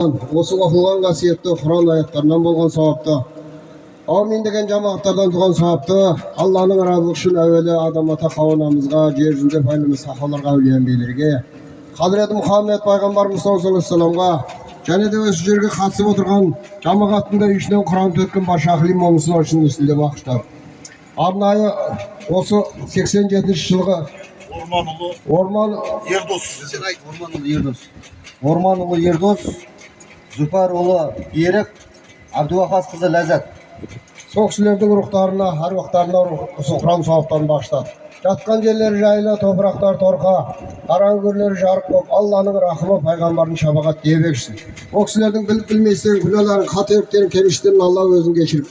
Осы оқылған қасиетті Құран аяттарынан болған сауапты, аумин деген жамағаттардан туған сауапты Алланың разылығы үшін әуелі Адам ата Хауа анамызға, жер жүзінде пайғамбар сахабаларға, әулие әмбиелерге, Хазіреті Мұхаммед пайғамбарымыз саллаллаху алейхи вассаламға және де осы жерге қатысып отырған жамағаттың да ішінен Құран төккен барша ахли момындар үшін несінде бағыштап. Арнайы осы 87 жылғы Орманұлы Орман Ердос. Сен айт, Орманұлы Ердос. Орманұлы Ердос, Зүпарұлы Берік, Әбдуахас қызы Ләззат. Сол кісілердің рухтарына, әруақтарына осы Құран сауаптарын бағыштады. Жатқан жерлері жайлы, топырақтар торқа, қараңғы көрлері жарық болып, Алланың рахымы, пайғамбардың шапағат дей берсін. Ол кісілердің біліп білместен күнәларын, қателіктерін, кемшіліктерін Алла өзің кешіріп,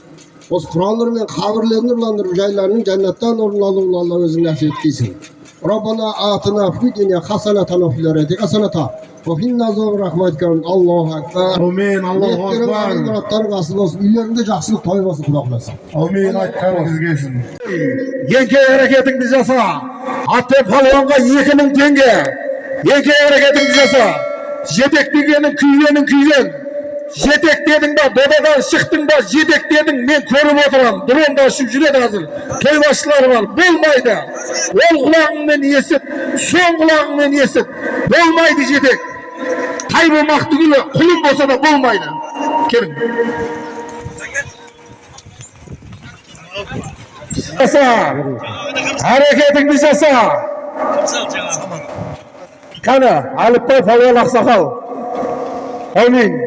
осы Құран нұрымен қабірлерін нұрландырып, жайларының жәннаттан орын алуын Алла өзің нәсіп еткейсің. Раббана атина фид дүния хасанатан ва фил ахирати хасанатан ва қина азабан рахматика. Аллаху акбар. Әумин, Аллаху Ниеттерің, акбар. Мұраттарың асыл болсын, үйлеріңде жақсылық той болсын, Құда қаласа. Әумин, айтқаныңыз келсін. Еңкей әрекетіңді жаса. Атты палуанға 2000 теңге. Еңкей әрекетіңді жаса. Жетектегенің күйгенің күйген. Жетектедің ба, додадан шықтың ба, жетектедің, мен көріп отырамын. Дронда ұшып жүреді қазір. Той басшылары бар. Болмайды. Ол құлағыңмен есіт, соң құлағыңмен есіт. Болмайды жетек. Тай болмақ түгілі, құлын болса да болмайды. Келің. Жаса. Әрекетіңді жаса. Қане, Әліпбай палуан ақсақал. Әумин.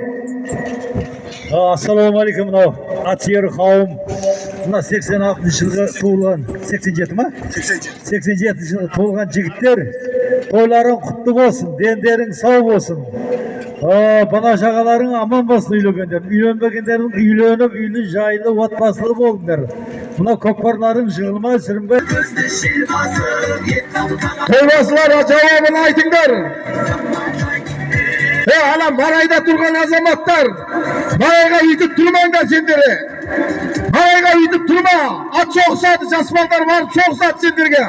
Ассалаумағалейкум, мынау ат сүйер қауым. Мына 86 жылғы туылған, 87 ма? 87 жылғы туылған жігіттер, тойларың құтты болсын, дендерің сау болсын. Бала шағаларың аман болсын, үйленгендер. Үйленбегендерің үйленіп, үйлі жайлы отбасылы болыңдар. Мына көкпарларың жығылмай, сүрінбей. Тойбасылар, жауабын айтыңдар. Ана марайда тұрған азаматтар, марайға үйтіп тұрмаңдар сендер. Марайға үйтіп тұрма. Ат соғысады, жас балдар барып соғысады сендерге.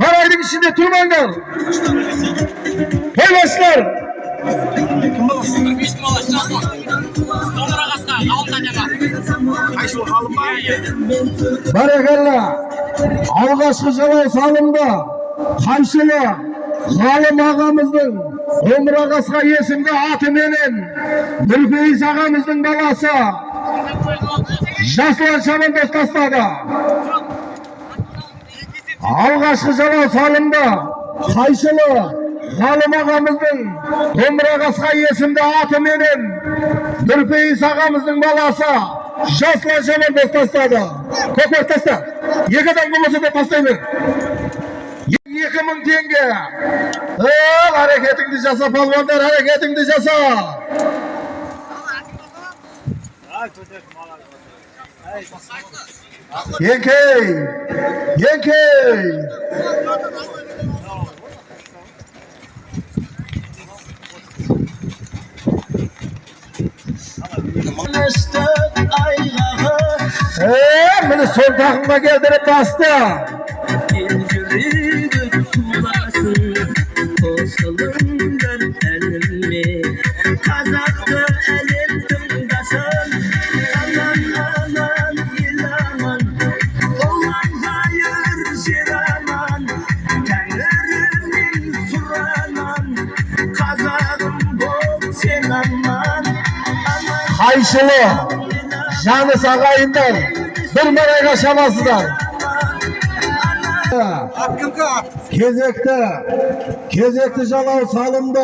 Марайдың ішінде тұрмаңдар. Тойбасылар. Баракалла. Алғашқы жалау салымды Қайшылы Ғалым ағамыздың Омыр ағасқа есімді атыменен Нұрпейіс ағамыздың баласы Жасұлан шабандоз тастады. Алғашқы жалау салымды Қайшылы Ғалым ағамыздың Омыр ағасқа есімді атыменен Нұрпейіс ағамыздың баласы Жасұлан шабандоз тастады. Көкпар таста. Екі адам болмаса да тастай бер. 2000 теңге. Ол әрекетіңді жаса, палуандар, әрекетіңді жаса. Еңкей, еңкей. Міне сол тақымға келтіріп басты. Қазақты әлем тыңдасын, аман аман ел аман, ұлан ғайыр жер аман, тәңірімнен сұранам, қазағым бол сен аман, аман. Қайшылы Жаныс ағайындар, бір марайға шабасыздар. Кезекті жалау салымды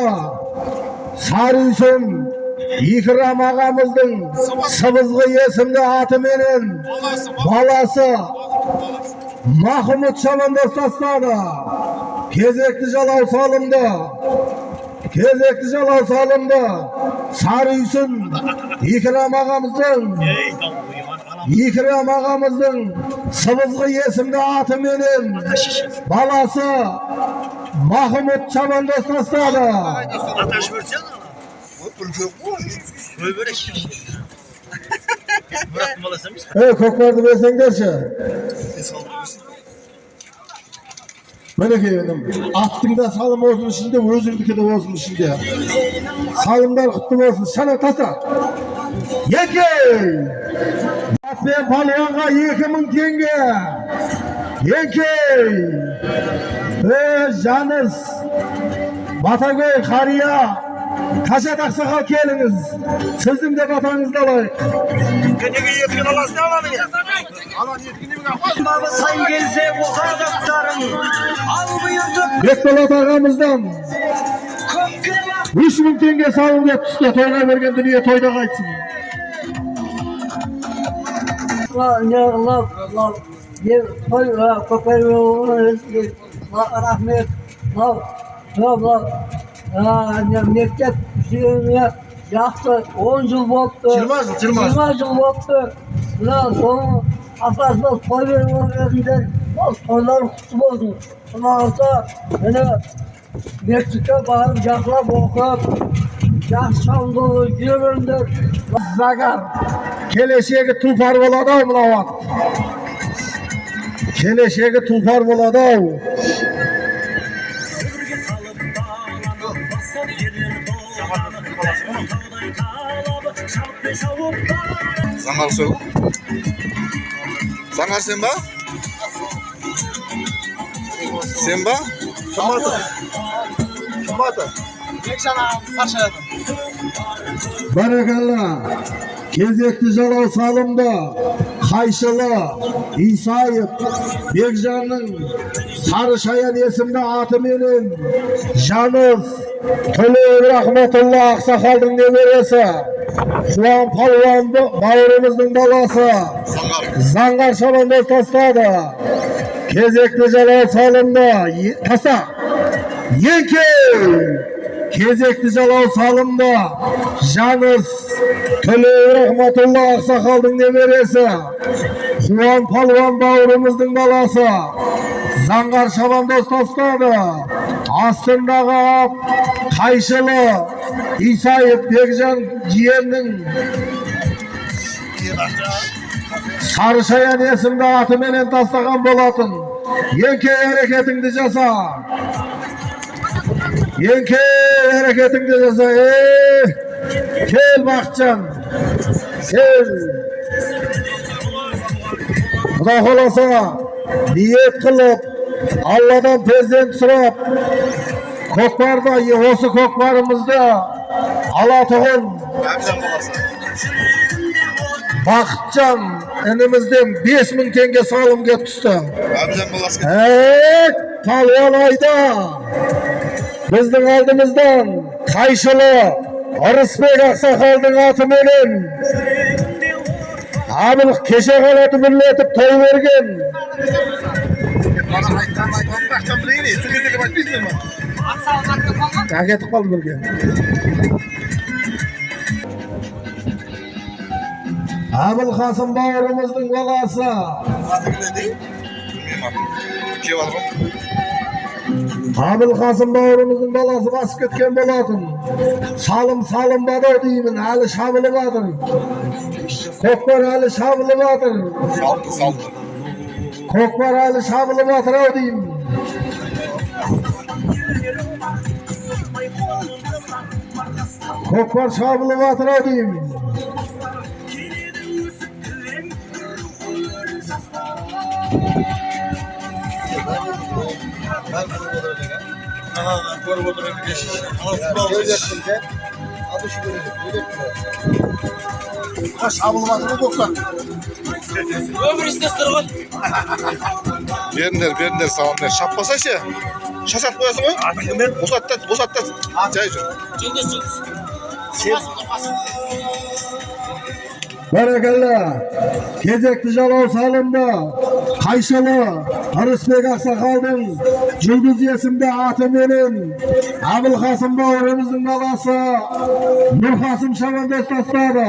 Сарүйсін Икрам ағамыздың Сыбызғы есімді атыменен баласы Махмұт шабандоз тастады. Кезекті жалау салымды. Кезекті жалау салымды Сарүйсін Икрам ағамыздың Сыбызғы есімді атыменен баласы Махмұт шабандоз тастады. Ey, көкпарды берсеңдерші. Мінекей інім, аттың да салымы осының ішінде, өзіңдікі де осының ішінде. Салымдар құтты болсын. Шана таста. Еңкей! Атпен палуанға 2000 теңге. Еңкей! Жаныс, Батагөй, қария, Қашат ақсақал келіңіз. Сіздің де батаңызды алайық. Бекболат ағамыздан 3000 теңге салым деп түсті. Тойға берген дүние тойда қайтсын. Рахмет. Мектеп жақсы 10 жыл болыпты. 20 жыл болыпты. Мына соның арқасында той беріп отырғандар, ол тойлар құтты болсын. Құда қаласа, міне мектепке барып жақсылап оқып, жақсы шабындалы жүре беріңдер. Загар келешегі тұлпар болады ау мынау ат. Келешегі тұлпар болады ау. Заңғар сой. Заңғар сен ба? Сен ба? Кім аты? Баракалла. Кезекті жалау салымды Қайшылы Исаев Бекжанның Сары Шаян есімді атыменен Жаныс Төлеев Рахметулла ақсақалдың немересі Құлан палуан бауырымыздың баласы Заңғар шабандоз тастады. Кезекті жалау салымды таста. Еңкей! Кезекті жалау салымды Жаныс Төлеев Рахметулла ақсақалдың немересі Құлан палуан бауырымыздың баласы Заңғар шабандоз тастады. Астындағы ат Қайшылы Исаев Бекжан жиеннің Сары Шаян есімді атыменен тастаған болатын. Еңкей, әрекетіңді жаса. Еңкей, әрекетіңді жаса. Кел Бақытжан. Кел. Құда қаласа, ниет қылып, Алладан перзент сұрап, көкпарда осы көкпарымызды алатұғын Бақытжан інімізден 5000 теңге салым кеп түсті. Палуан айда. Біздің алдымыздан Қайшылы Ырысбек ақсақалдың атыменен Абыл кеше ғана дүбірлетіп той берген. Әкетіп қалды бірге. Әбілқасым бауырымыздың баласы. Әбілқасым бауырымыздың баласы басып кеткен болатын. Салым салынбады деймін, әлі шабылып жатыр. Көкпар әлі шабылып жатыр. Көкпар әлі шабылып жатыр ау деймін. Көкпар шабылып жатыр ау деймін. Беріңдер, беріңдер салымдар. Шаппаса ше? Шашат қоясың ғой? Босат та, босат та. Жай жүр. Бәрекелді. Кезекті жалау салымды Қайшылы Ырысбек ақсақалдың Жұлдыз есімді атыменен Әбілқасым бауырымыздың баласы Нұрқасым шабандоз тастады.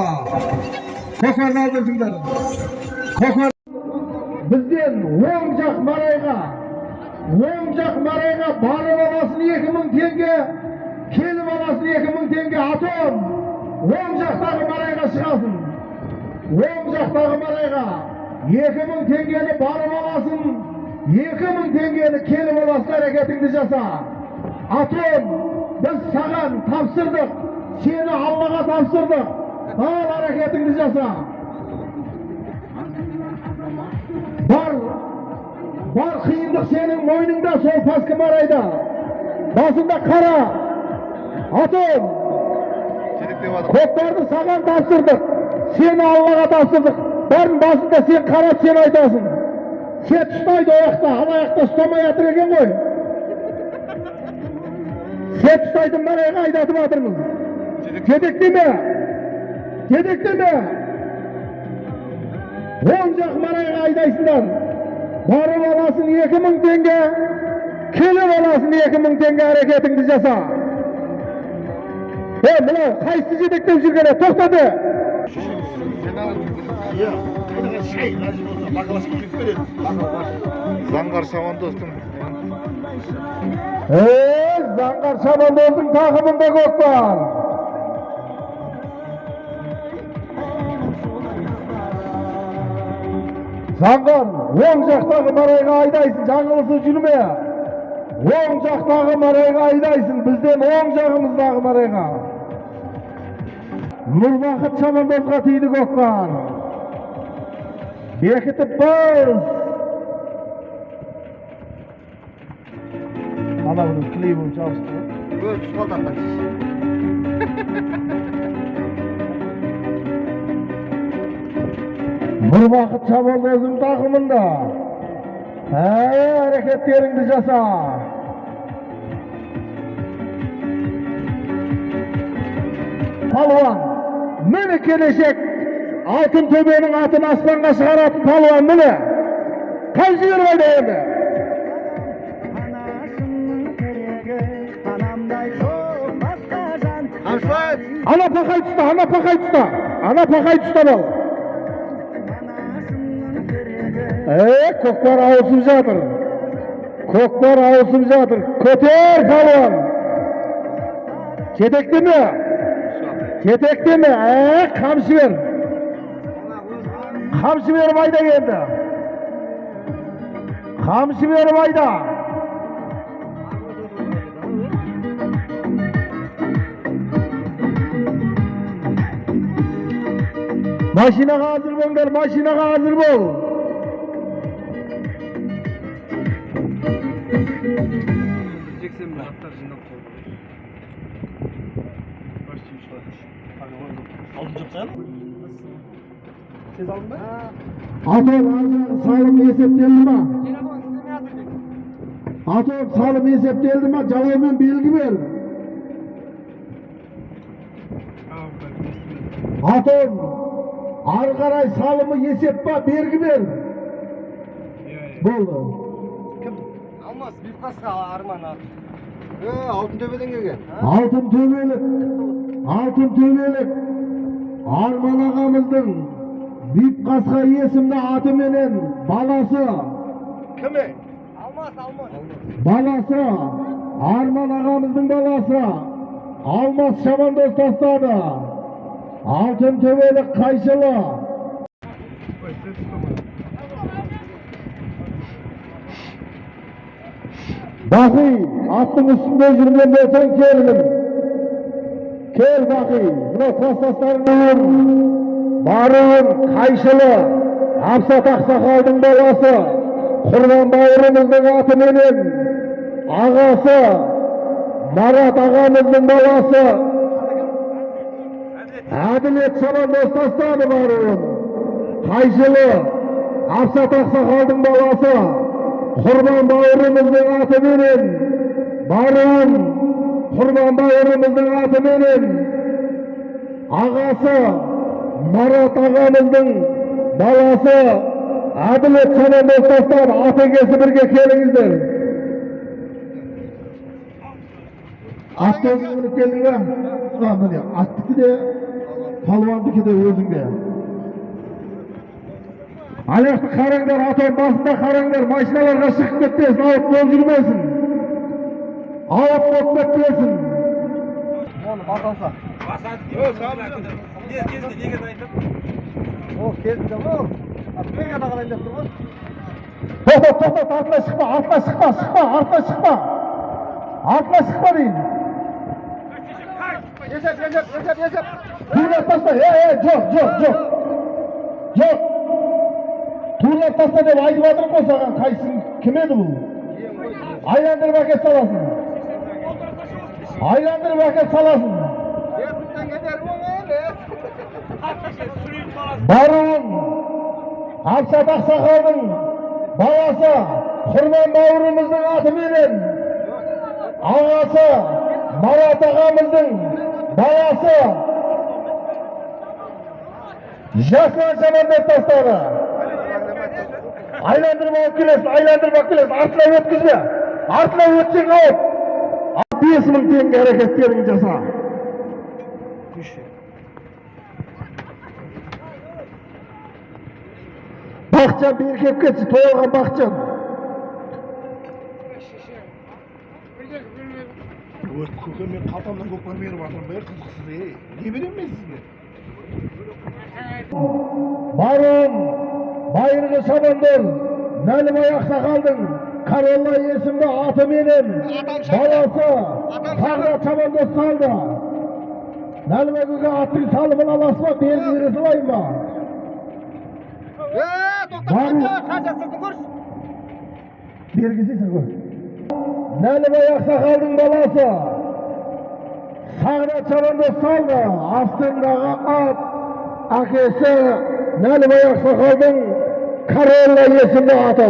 Көкпарды алдырдыңдар. Көкпар бізден оң жақ марайға, оң жақ марайға барып аласын 2000 теңге, келіп аласын 2000 теңге. Атом оң жақтағы марайға шығасың. Оң жақтағы марайға 2000 теңгені барып аласың, 2000 теңгені келіп аласың, әрекетіңді жаса. Атон, біз саған тапсырдық, сені Аллаға тапсырдық. Ал әрекетіңді жаса. Бар қиындық сенің мойныңда, сол пасқы марайда. Басында қара. Атон, көкпарды саған тапсырдық, сені Аллаға тапсырдық. Бәрін басында сен қарап, сен айтасың. Сен ұстайды ояқта, ана аяқта ұстамай жатыр екен ғой. Сен ұстайтын марайға айдатып жатырмыз. Жетектеме, жетектеме. Оң жақ марайға айдайсыңдар. Барып аласың 2000 теңге, келіп аласың 2000 теңге, әрекетіңді жаса. Мынау қайсысы жетектеп жүргені? Тоқтады. Заңғар шабандоздың. Заңғар шабандоздың тақымында көкпар. Заңғар, оң жақтағы марайға айдайсың, жаңылысып жүрме. Оң жақтағы марайға айдайсың, бізден оң жағымыздағы марайға. Нұрбақыт шабандозға тиді көкпар. Бекітіп біз. Ана бұның клей болып жабысты. Өз түсіп қалды аттан. Нұрбақыт шабандоздың тақымында. Әрекеттеріңді жаса. Палуан, міне келешек алтын төбенің атын аспанға шығаратын палуан міне. Қай жіберіп айда енді? Ана пақай тұста, ана пақай тұста, ана пақай тұста бол. Көкпар ауысып жатыр. Көкпар ауысып жатыр. Көтер палуан. Жетектеме. Жетектеме. Қамшы бер. Қамшы беріп айда енді. Қамшы беріп айда. Машинаға әзір болыңдар, машинаға әзір бол. Атон, салым есептелді ма? Атон, салым есептелді ма? Жалаумен белгі бер. Атон, ары қарай салымы есеп па? Белгі бер. Болды. Алмас, Бейқасқа Арман аты. Алтын төбеден келген. Алтын төбелік, алтын төбелік Арман ағамыздың Бейқасқа есімді атыменен баласы. Кім? Алмас, Алмас. Баласы, Арман ағамыздың баласы Алмас шабандоз тастады. Алтын төбелік қайшылы. Бақи, аттың үстінде жүрген болсаң келгін. Кел Бақи, мына кластастарың баруын қайшылы, Абсат ақсақалдың баласы, Құрбан бауырымыздың атыменен ағасы, Марат ағамыздың баласы Әділет шабандоз тастады баруын. Қайшылы, Абсат ақсақалдың баласы, Құрбан бауырымыздың атыменен баруын, Құрбан бауырымыздың атыменен ағасы Марат ағамыздың баласы Әділет шабандоз тастады. Ат егесі бірге келіңіздер. Атты өзің мініп келдің бе? Міне, аттікі де, палуандікі де өзіңде. Аяқты қараңдар, атон басында қараңдар, машиналарға шығып кетпесін, ауыт болып жүрмесін. Ауыт болып кетпесін. Оны басалса. О, кезінде ол. Бір ғана қарайын деп тұр ғой. Тоқтат, тоқтат, артына шықпа, артына шықпа, шықпа, артына шықпа. Артына шықпа деймін. Есеп, есеп, есеп, есеп. Турлап таста, жоқ, жоқ, жоқ. Жоқ. Турлап таста деп айтып жатырмын ғой саған, қайсың, кім еді бұл? Айландырып әкеп саласың. Айландырып әкеп саласың. Баруын Абсат ақсақалдың баласы Құрман бауырымыздың атыменен, ағасы Марат ағамыздың баласы Жасұлан шабандоз тастады. Айландырып алып келесің, айландырып алып келесің, артына өткізбе. Артына өтсең алып. 5000 теңге әрекеттеріңді жаса. Бақытжан бері келіп кетші, той алған Бақытжан. Көке, мен қалтамнан көкпар беріп жатырмын, бәрі қызықсыз, ей. Не беремін мен сізге? Баруын байырғы шабандоз Нәлібай ақсақалдың Каролла есімді атыменен баласы Сағрат шабандоз салды. Нәлібай көке, аттың салымын аласыз ба, беріп жібере салайын ба? Қанша сыртын көрші? Бергізесің ғой. Нәлібай ақсақалдың баласы Сағрат шабандоз салды. Астындағы ат әкесі Нәлібай ақсақалдың Каролла есімді аты.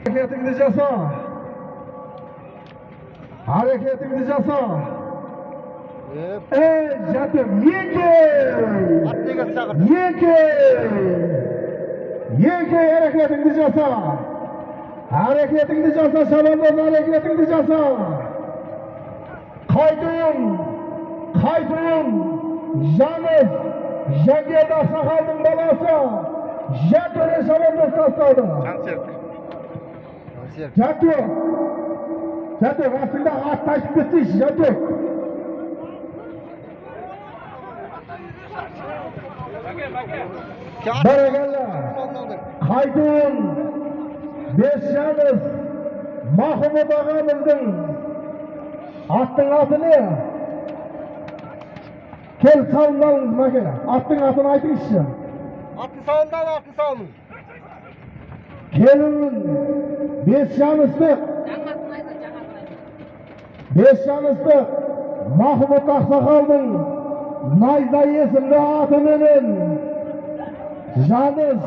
Әрекетіңді жаса. Әрекетіңді жаса. Ей, жатыр, еңкей! Еңкей! Еңкей, әрекетіңді жаса. Әрекетіңді жаса, шабандоз, әрекетіңді жаса. Қайтуын, қайтуын, Жаныс, Жангелді ақсақалдың баласы Жантөре шабандоз тастады. Жансерік. Жантөк. Жантөк, астыңда ат тайып кетсейші, Жантөк. Бәрекелді. Қайтуын Бесжаныс Махмұт ағамыздың аттың аты не? Кел, салымды алыңыз, Мәке. Аттың атын айтыңызшы. Аттың салымды ал, аттың салымын. Келуін Бесжанысты Бесжанысты Махмұт ақсақалдың Найза есімді атыменен Жаныс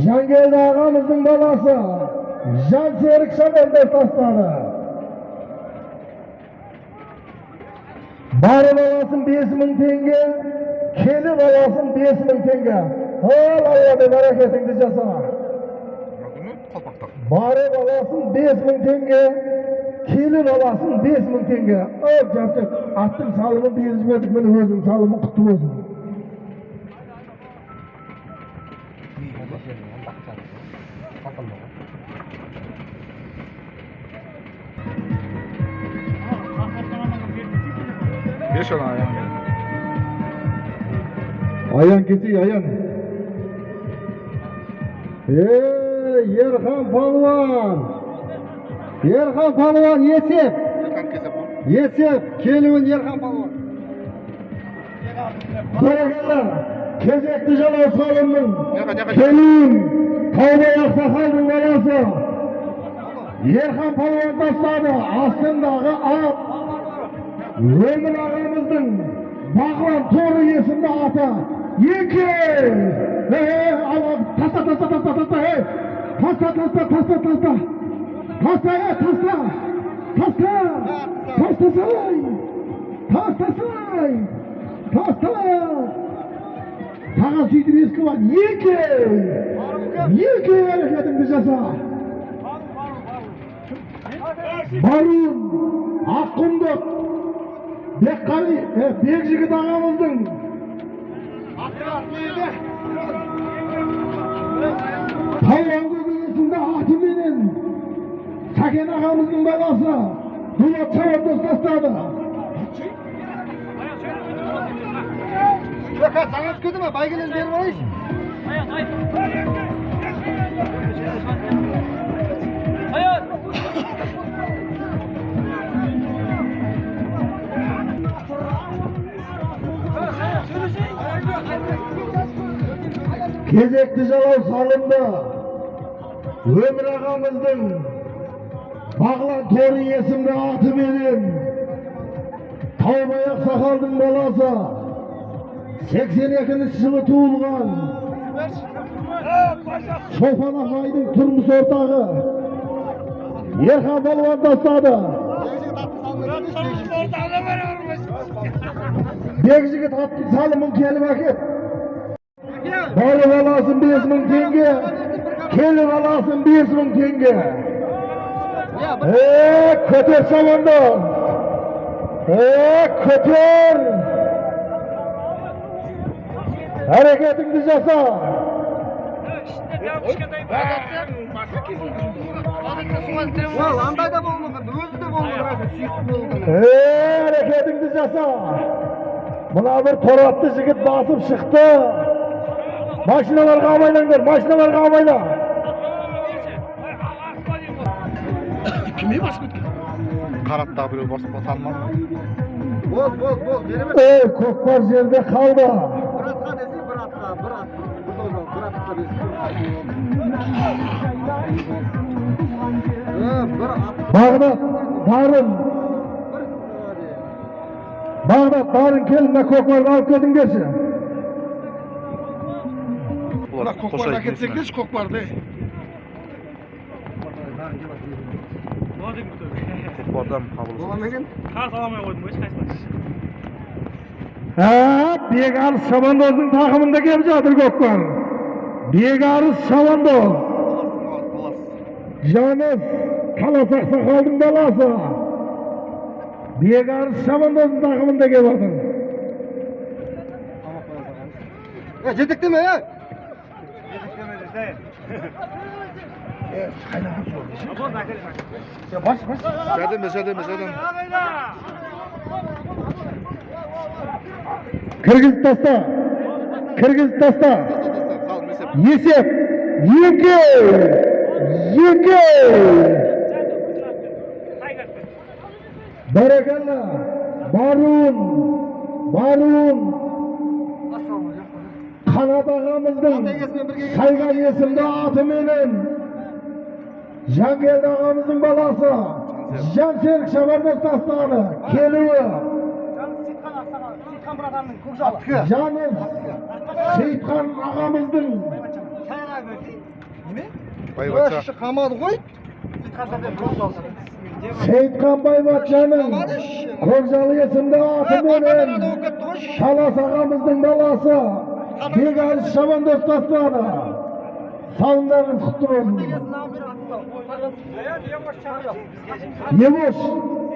Жангелді ағамыздың баласы Жансерік шабандоз тастады. Барып аласың 5000 теңге, келіп аласың 5000 теңге. Ал Алла деп әрекетіңді жаса. Барып аласың 5000 теңге, келіп аласың 5000 теңге. Ал Жантөк, аттың салымын беріп жібердік, міне өзің салымың құтты болсын. Беш ана аян. Аян кесей, аян. Ей, Ерхан палуан. Ерхан палуан, есеп. Есеп, келуін Ерхан палуан. Бәрекелді, кезекті жалау салымның келуін Таубай ақсақалдың баласы Ерхан палуан тастады. Астындағы ат Өмір ағамыздың Бағлан торы есімді аты. Еңкей! Таста, таста, таста, таста, ей! Таста, таста, таста, таста! Таста, ей, таста! Таста! Тастасай! Тастасай! Таста! Саған сөйтіп ескі бар. Еңкей! Еңкей, әрекетіңді жаса! Баруын, Аққұмдық, Бекқали, Бекжігіт ағамыздың Тауан көк есімді атыменен Сәкен ағамыздың баласы Дулат шабандоз тастады. Жаңа түскен ме? Байгелен беріп алайыншы. Кезекті жалау салынды. Өмір ағамыздың Бағлан Торы есімді атыменен Таубай ақсақалдың баласы 82 жылы туылған Шолпан ағайдың тұрмыс ортағы Ерхан балуан тастады. Бекжігіт аттың салымын келіп әкет. Барып аласың 5000 теңге, келіп аласың 5000 теңге. Көтер шабандоз. Көтер. Әрекетіңді жаса. Әрекетіңді жаса. Мына бір торатты жігіт басып шықты. Машиналарға абайлаңдар, машиналарға абайла. Кімге басып кеткен? Қараттағы біреу басып танымады. Бол, бол, бол, береме. Көкпар жерде қалды. Бір атқа десе, бір атқа, бір ат. Бір атқа десе. Бір ат. Бағдат, Дарын. Бағдат, Дарын кел, мына көкпарды алып кетіңдерші. Мына көкпарды әкетсеңдерші, көкпарды. Көкпардан қабыл. Бекарыс шабандоздың тақымында келіп жатыр көкпар. Бекарыс шабандоз. Жаныс Талас ақсақалдың баласы. Бекарыс шабандоздың тақымында келіп жатыр. Жетектеме, е? Жәрдем бер, жәрдем бер, жәрдем. Кіргізіп таста. Кіргізіп таста. Есеп 2 2. Бәрекелді. Барун, Барун. Қанат ағамыздың Сайған есімді атыменен Жангелді ағамыздың баласы Жансерік шабандоз тастады. Келуі Жаныс Сейітхан ағамыздың Байбатша. Қамады ғой. Сейітхан Байбатшаның Көкжал есімді атыменен Талас ағамыздың баласы Бекарыс шабандоз тастады. Салымдарыңыз құтты болсын. Ебош,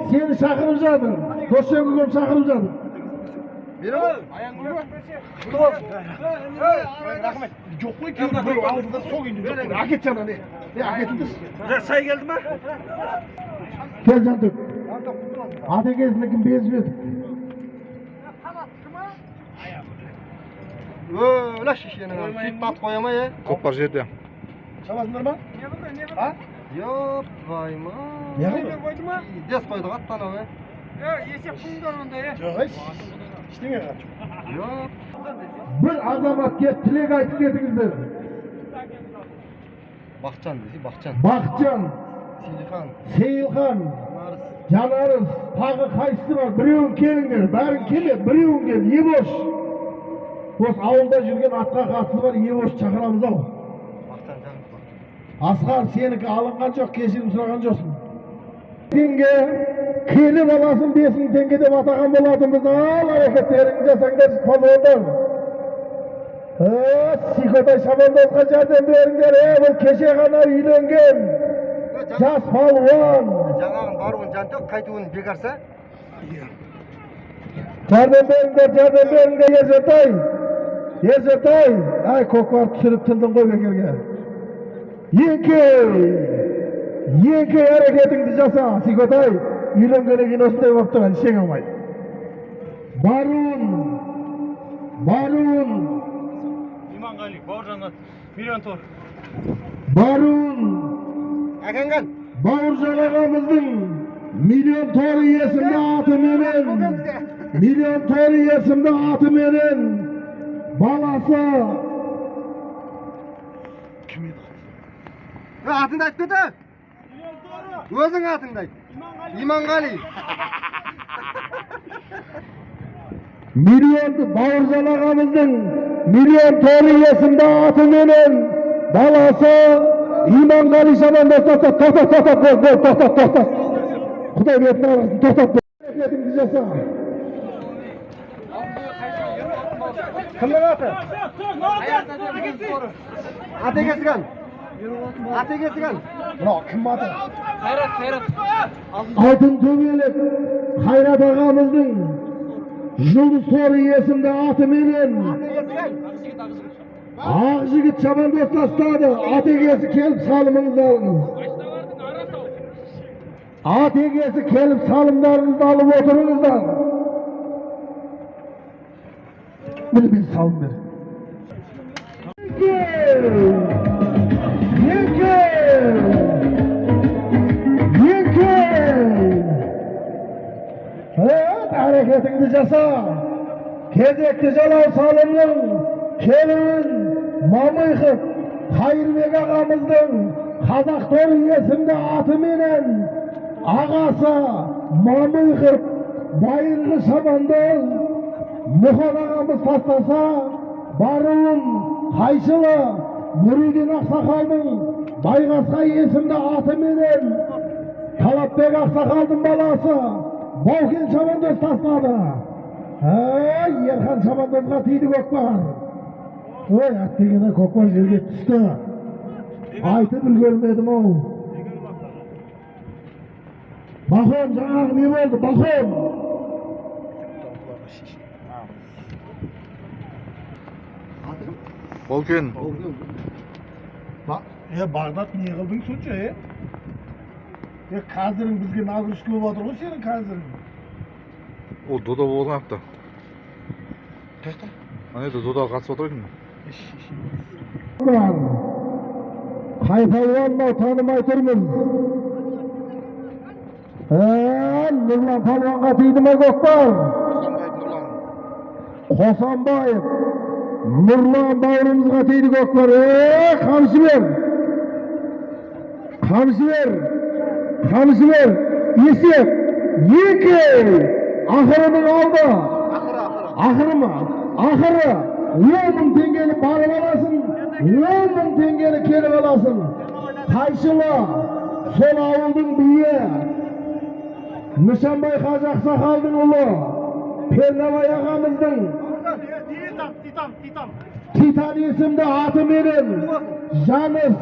сені шақырып жатыр. Досжан көкем шақырып жатыр. Жоқ қой, біреу алдында сол күйінде жоқ қой. Әкет жана не? Әкетіңдерші. Сай келді ма? Кел Жантөк. Атекесінікін безіп едік. Өлі шешенің сөйтіп ат қоя ма, е? Көкпар жерде. Шабасыңдар ма? Ёп, твою. Не қылды? Дес қойдық аттан ау, е? Жоқ, ештеңе қылған жоқ. Ёп. Бір азамат кеп тілек айтып кетіңіздер. Бақытжан десе, Бақытжан. Бақытжан, Сейілхан, Сейілхан, Жанарыс. Жанарыс, тағы қайсысы бар? Біреуін келіңдер, бәрін келе, біреуін кел, Ебош. Осы ауылда жүрген атқа қатысы бар Ебош шақырамыз ау. Бақытжан, Жанарыс. Асқар, сенікі алынған жоқ, кешірім сұраған жоқсың. Теңге, келіп аласың 5000 теңге деп атаған болатынбыз. Ал әрекеттеріңді жасаңдар, палуандар. Сикотай шабандозға жәрдем беріңдер. Бұл кеше ғана үйленген жас палуан. Жаңағын баруын Жантөк, қайтуын Бекарса. Жәрдем беріңдер, жәрдем беріңдер, Ержантай. Ержантай, ай көкпар түсіріп тындың ғой бекерге. Еңкей, еңкей әрекетіңді жаса, Сикотай. Үйленгеннен кейін осындай болып тұрған, ештеңе болмайды. Барун, Барун. Иманғали, Бауыржан миллион тор. Баруын Бауыржан ағамыздың миллион торы есімді атыменен, миллион торы есімді атыменен баласы. Кім еді? Атыңды айтып кет. Өзің атыңды айт. Иманғали. Миллион Бауыржан ағамыздың миллион торы есімді атыменен баласы Иманғали шабандоз. Тоқтат, тоқтат, тоқтат, бол, бол, тоқтат, тоқтат. Құдай бетін алғысын, тоқтат. Әрекетіңді жаса. Кімнің аты? Ат егесі кім? Ат егесі кім? Мынау кім аты? Қайрат, Қайрат. Алтын төбелік Қайрат ағамыздың Жұлдыз торы есімді атыменен Ақжігіт шабандоз тастады. Ат егесі келіп салымыңызды алыңыз. Ат егесі келіп салымдарыңызды алып отырыңыздар. Міне бір салым бер. Екі, екі, екі. Evet, әрекетіңді жаса. Кезекті жалау салымның келуін Мамыйқов Қайырбек ағамыздың Қазақ торы есімді атыменен ағасы Мамыйқов байырғы шабандоз Мұхан ағамыз тастаса, баруын Қайшылы Нұридин ақсақалдың Байғасқа есімді атыменен Талапбек ақсақалдың баласы Баукен шабандоз тастады. Ай, Ерхан шабандозға тиді көкпар. Ой, аттегені көкпар жерге түсті. Айтып үлгермедім ау. Бахон, жаңағы не болды? Бахон. Баукен. Бағдат не қылдың сонша, е? Қазірің бізге нагрузка болып отыр ғой сенің қазірің. Ол дода болған апта. Қаяқта? Ана жерде додаға қатысып отыр екен. Қай палуан мынау, танымай тұрмыз. Нұрлан палуанға тиді ме көкпар? Қосанбаев Нұрлан. Қосанбаев Нұрлан бауырымызға тиді көкпар. Қамшы бер. Қамшы бер. Қамшы бер. Есеп. Екі. Ақырының алды. Ақыры ма? Ақыры. 10 мың теңгені барып аласың, 10 мың теңгені келіп аласың. Қайшылы, сол ауылдың биі, Нышанбай қажы ақсақалдың ұлы, Пернабай ағамыздың Титан есімді атыменен Жаныс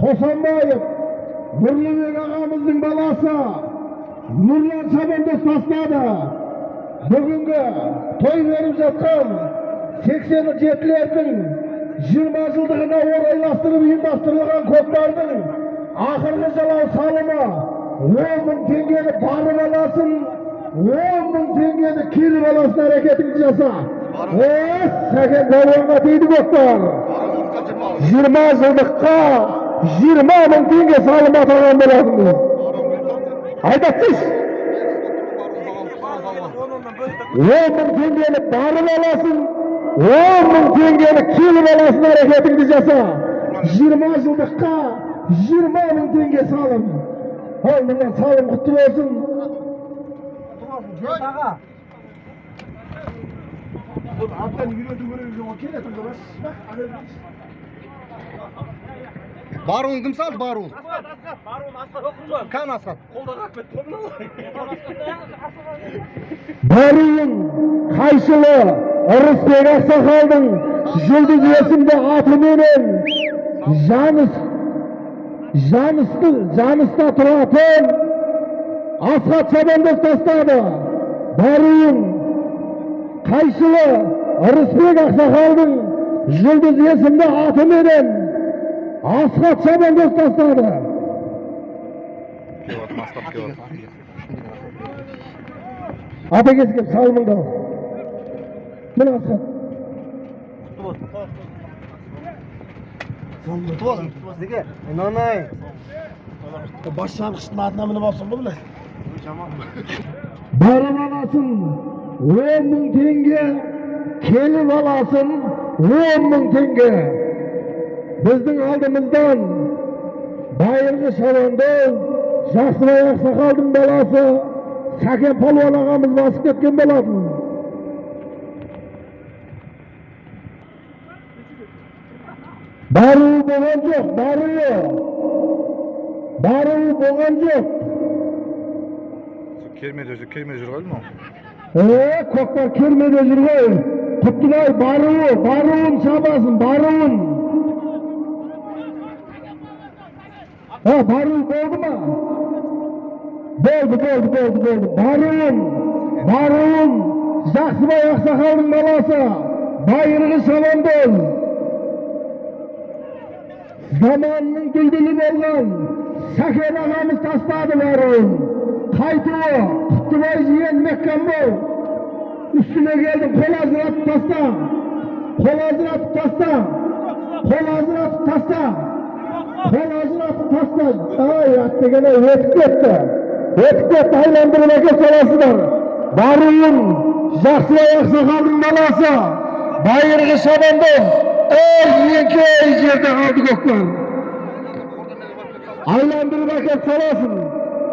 Қосанбаев Нұрлыбек ағамыздың баласы Нұрлан шабандоз тастады. Бүгінгі той беріп жатқан 87-лердің 20 жылдығына орайластырып ұйымдастырылған көкпардың ақырғы жалау салымы 10 мың теңгені барып аласың, 10 мың теңгені келіп аласың, әрекетіңді жаса. Сәкен балуанға тиді көкпар. 20 жылдыққа 20 мың теңге салым атаған болатынбыз. Айтатсыз. 10 мың теңгені барып аласың, 10 мың теңгені келіп аласың, әрекетіңді жаса. 20 жылдыққа 20 мың теңге салым. Ал мына салым құтты болсын. Баруын кім салды, баруын? Баруын Асқат. Кән Асқат? Қолда қалып кетті ғой мынау. Баруын Қайшылы Ырысбек ақсақалдың Жұлдыз есімді атыменен Жаныста тұратын Асхат шабандоз тастады. Баруын Қайшылы Ырысбек ақсақалдың Жұлдыз есімді атыменен Асхат шабандоз тастады. Ата кесіп салымыңды ал. Міне Асхат. Құтты болсын, құтты болсын. Неге? Айналайын. Бас шаңғышының атына мініп алыпсың ғой, біле. Барып аласың 10 мың теңге, келіп аласың 10 мың теңге. Біздің алдымыздан байырғы шабандоз Жақсыбай ақсақалдың баласы Сәкен палуан ағамыз басып кеткен болатын. Баруы болған жоқ, баруы болған жоқ. Кермеде жүр, кермеде жүр ғой мынау. Көкпар кермеде жүр ғой. Құттыбай баруын шабасын, баруын. Баруы болды ма? Болды. Баруын, Жақсыбай ақсақалдың баласы, байырғы шабандоз. Заманның дүлдүлі болған Сәкен ағамыз тастады баруын. Қайтуы, Құттыбай жиен меккам бол. Үстіне келді, қол ажыратып таста. Қол ажыратып таста. Қол ажыратып таста. Қол ажыратып таста. Ай, аттегене өтіп кетті. Өтіп кетті, айландырып әкеп саласыздар. Баруын, Жақсыбай ақсақалдың баласы, байырғы шабандоз. Еңкей жерде қалды көкпар. Айландырып әкеп саласың.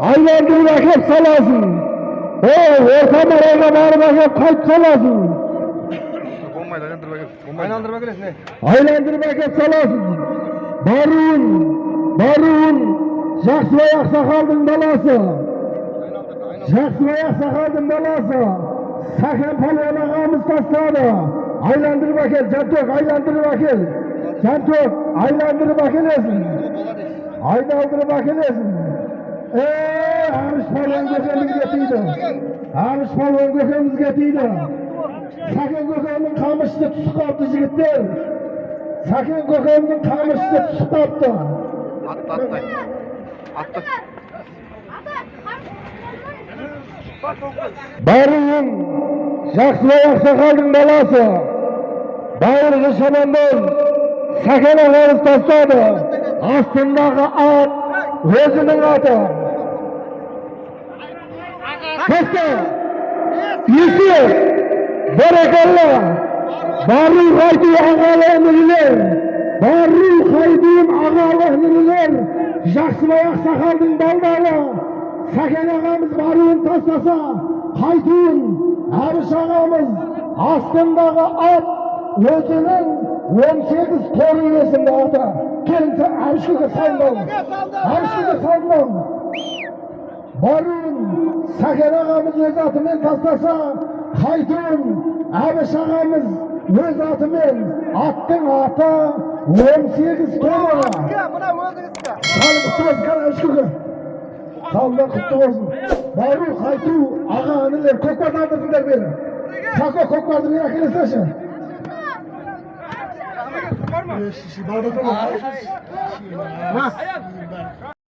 Айландырып әкеп саласың. Орта мараға барып әкеп қайтып саласың. Болмайды, айландырып әкеп. Болмайды. Айналдырып әкелесің, не? Айландырып әкеп саласың. Баруын, Жақсыбай ақсақалдың баласы. Жақсыбай ақсақалдың баласы. Сәкен палуан ағамыз тастады. Айландырып әкел, Жантөк, айландырып әкел. Жантөк, айландырып әкелесің. Айналдырып әкелесің. Әбіш палуан көкемізге тиді. Әбіш палуан көкемізге тиді. Сәкен көкемнің қамшысы түсіп қалыпты, жігіттер. Сәкен көкемнің қамшысы түсіп қалыпты. Атты, атты. Баруын, Жақсыбай ақсақалдың баласы, байырғы шабандоз Сәкен ағамыз тастады. Астындағы ат өзінің аты. Таста! Есеп! Бәрекалла! Бару қайту ағалы інілер! Бару қайтуым ағалы інілер! Жақсыбай ақсақалдың балдары Сәкен ағамыз баруын тастаса, қайтуын Әбіш ағамыз астындағы ат өзінің 18 торы есімді аты. Келін, Әбіш көке салынбау. Әбіш көке салынбау. Баруын Сәкен ағамыз өз атымен тастаса, қайтуын Әбіш ағамыз өз атымен, аттың аты 18 торы. Мына өзіңізге. Салым құтты болсын, қара Әбіш көке. Салымдар құтты болсын. Бару, қайту, аға інілер, көкпарды алдырдыңдар бері. Сако, көкпарды бері әкелесіңші.